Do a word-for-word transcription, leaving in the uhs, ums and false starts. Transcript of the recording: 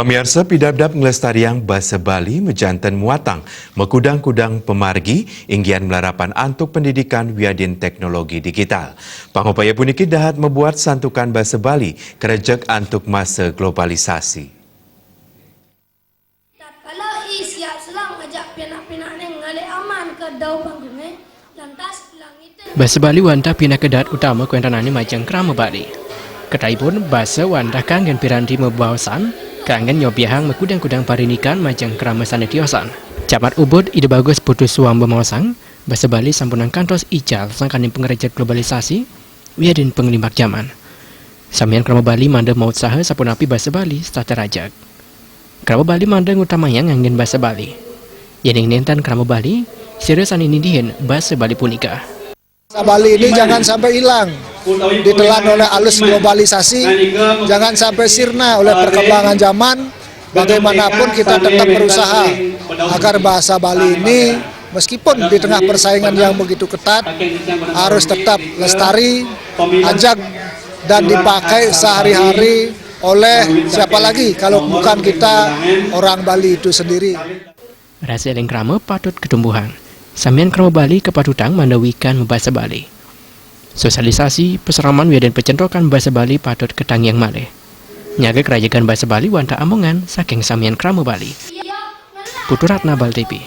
Pamiarsa, pidabdab nglestariang basa Bali majanten muatang makudang-kudang pamargi inggian malarapan antuk pendidikan wiadin teknologi digital. Pangupaya puniki dahat mabuat santukan basa Bali karejeg antuk masa globalisasi. Tatkala i siap selang ngajak pianak-pianakne ngalih aman ka dau panggunge, lantas langite. Basa Bali wantah pinaka dahat utama kawentenane majeng krama Bali. Ketaipun, basa wantah kanggen piranti mabaosan, kanggen nyobiahang makudang-kudang parindikan majeng krama sane tiosan. Camat Ubud Ida Bagus Putu Suamba maosang, basa Bali sampunang kantos ical sangkaning pangrejeg globalisasi wiadin panglimbak jaman. Samian krama Bali mangda mautsaha sapunapi basa Bali setata rajeg. Krama Bali mangda ngutamayang nganggen basa Bali. Yening nenten krama Bali, sira sane nindihin basa Bali punika. Bahasa Bali ini jangan sampai hilang, ditelan oleh arus globalisasi, jangan sampai sirna oleh perkembangan zaman. Bagaimanapun kita tetap berusaha agar bahasa Bali ini meskipun di tengah persaingan yang begitu ketat harus tetap lestari, ajak dan dipakai sehari-hari oleh siapa lagi kalau bukan kita orang Bali itu sendiri. Rasa eling krama patut katumbuhang. Samian krama Bali kapatutang mangda wikan mabasa Bali. Sosialisasi, pasraman wiadin pacentokan basa Bali patut katangiang malih. Nyaga karajegan basa Bali wantah amongan saking samian krama Bali. Putu Ratna, Bali T V.